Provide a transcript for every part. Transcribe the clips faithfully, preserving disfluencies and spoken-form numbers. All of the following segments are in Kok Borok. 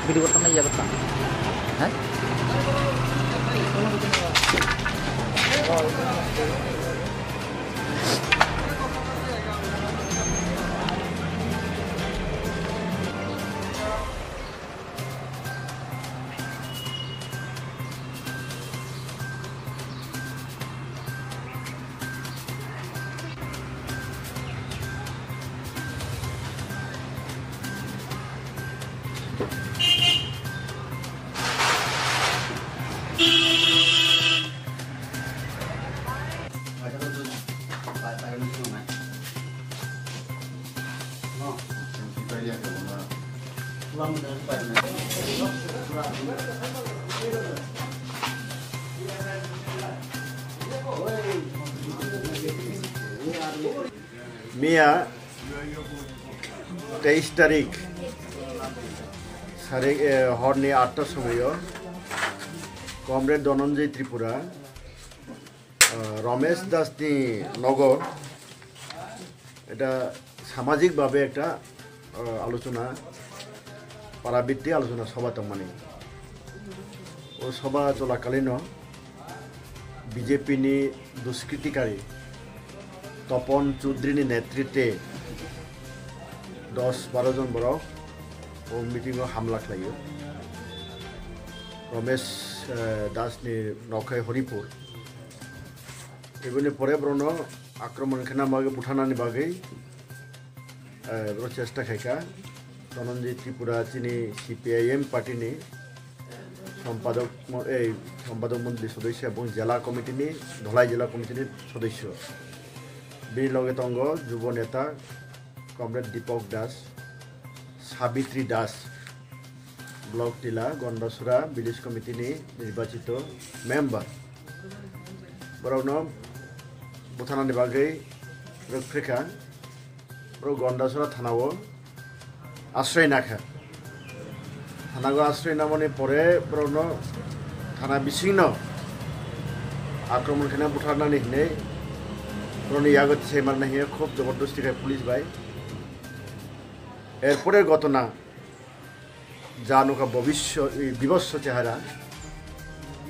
Video ko tanai ya bata. Hah? Miya teis tarik sari, eh, horni atta somoyo Comrade Dhananjay Tripura, eh, Ramesh Das ni nogo eta samajik bhabe ekta, eh, alochona, parabitti alochona sobha tongmani. O sobha cholakalino B J P ni duskritikari Topon Chudri ni netritwe dos baro jon borok o meeting o hamla khlaio. Ramesh, eh, Das ni nokhai Horipur. Iboni pore borokno akromon khna bagwi, butharnani bagwi, eh, borok chesta khaikha. Dhananjay Tripura chini C P I M party ni sompadok mo-, ei, sompadok mondoli sodosyo, ebong jela committee ni, Dholai jela committee ni sodosyo. Bini loge tongo jubo neta Comrade Deepak Das, Sabitri Das, Block Tila, Gondasura Village Committee ni nirbachito member. Borokno butharnani bagwi rwkphrikha. Borok Gondasura thanao asroi nakha. Thanao asroi namani pore borokno thana bisingno akromon khaina butharnani hinwi borokni yago tisai manna hiya khub jobordosti khai police bai. Erpore gotona ja nukha bobisyo-, i, bibosyo chehara,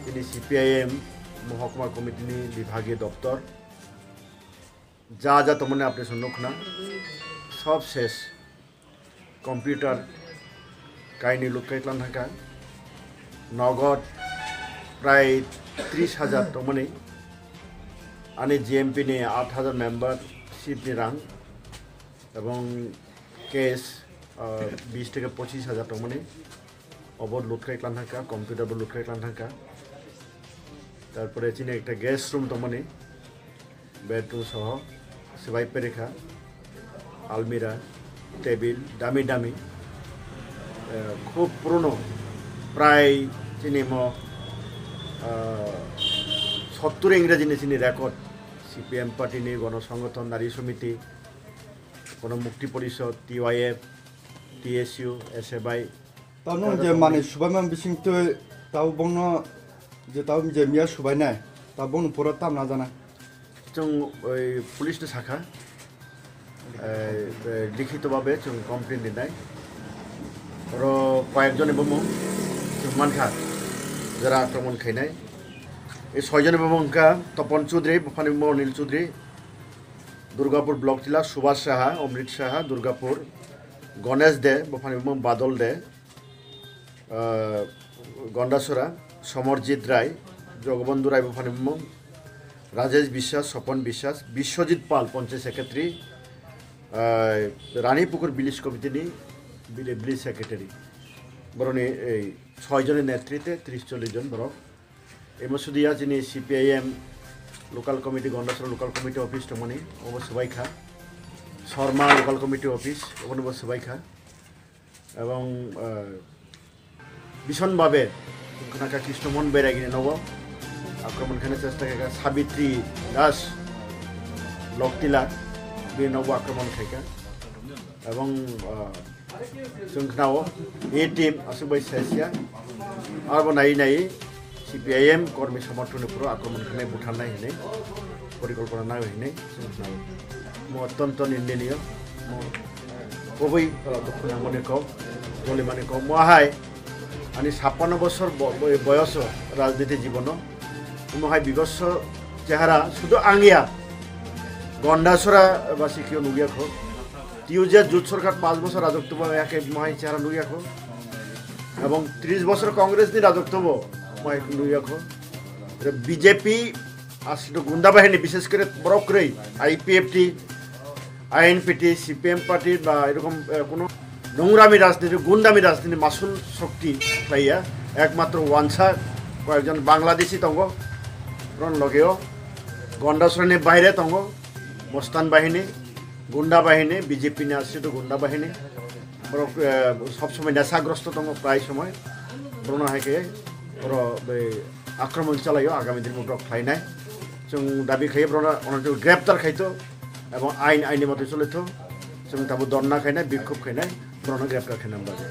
chini C P I M mohokma committee ni bibhagiyo doptor, ja ja tongmani apni song nukna, sob ses, computer kainwi lutkai tlang thangkha, nogod prai tris hajar tongmani, ani G M P ni aat hajar membership ni rang, ebong cash, ah, bis theke pochis hajar tongmani, obo lutkai tlang thangkha, computer bo lutkai tlang thangkha. Tarpore chini ekta guest room tongmani, bedroom soho, swbai perikha, almirah, table, dami dami, eh, khub purono, prai chini mo, ah, sottur Ingreji ni chini record, C P M party ni, Gono Songothon, Nari Somiti, Gono Mukti Porishod, T Y F, T S U, S F I. Tamo je mane subaima bising twi tabo bongno je tabo je miya subainai tabo bongno pura tam na jana. Chwng oi police no sakha, eh, eh, likhito babe chwng complain rinai. Oro koyek joni bumung chwng mankha, jara akromon khainai. Ei soijoni bumung wngkha Topon Chudri, buphani bumung Nil Chudri, Durgapur Block Tila, Subhas Saha, Omrit Saha, Durgapur, Ganesh De, buphani bumung Badol De, ah, Gondasora, Somarjit Rai, Jogobondhu Rai, buphani bumung Rajesh Biswas, Sopon Biswas, Biswajit Pal, Panchayat Secretary, ah, Rani Pukur Village Committee ni Village Secretary. Boroni ei soijoni netrite tris chollish jon borok. Emo sudiya chini C P I M local committee, Gondasora local committee office tongmani, obo swbaikha. Sorma local committee office, obonobo swbaikha. Ebong, eh, bison babe, khwnakha Krishna Mohan Bairagini nogo akromon khaina chesta khaikha, Sabitri Das, Block Tila, bini nogo akromon khaikha. Ebong, eh, Chwng khnao, A team aswk bai sesya. Arbo nai nai C P I M kormi somorthon ni phuru akromon khnai butharnai hinwi porikolpona nai hinwi chwng khnao. Mo tonto nindiniyo, mo kubui, uh, dukhu nangmani kok, jolimani kok. Mo ahai ani sappanno bosor bo-, bo-, boyoso rajniti jibono. Mo hai bibhosso chehara sudu angya. Gondasora ba sikyo nugya kho. T U J Jut Sorkar panch bosor rajotwo bo ya khe mohai chehara nugya kho. Ebong tris bosor Congress ni rajotwo bo mohai nugya kho. Ere B J P aswk gunda bahini, bishesh kore borok kwrwi I P F T, I N P T, C P M party ba erokom, eh, kono nongrami rajniti, gundami rajniti masul shokti khlaiya. Ekmatro wansa koyekjon Bangladeshi tongo, boron logeo Gondasorani baire tongo. Mostan bahini, gunda bahini, B J P ni aswk gunda bahini. Borok, eh, sob somoi nesagrosto tongo prai somoi. Borokno hai khe borok bai akromon chalaio, agami din borok khlainai. Chwng dabi khlaiyo borokno ono greptar khaito, ebong ain, aini motoi cholaito. Chwng tamo dorna khainai, bikhub khainai, borokno greptar khainani bagwi.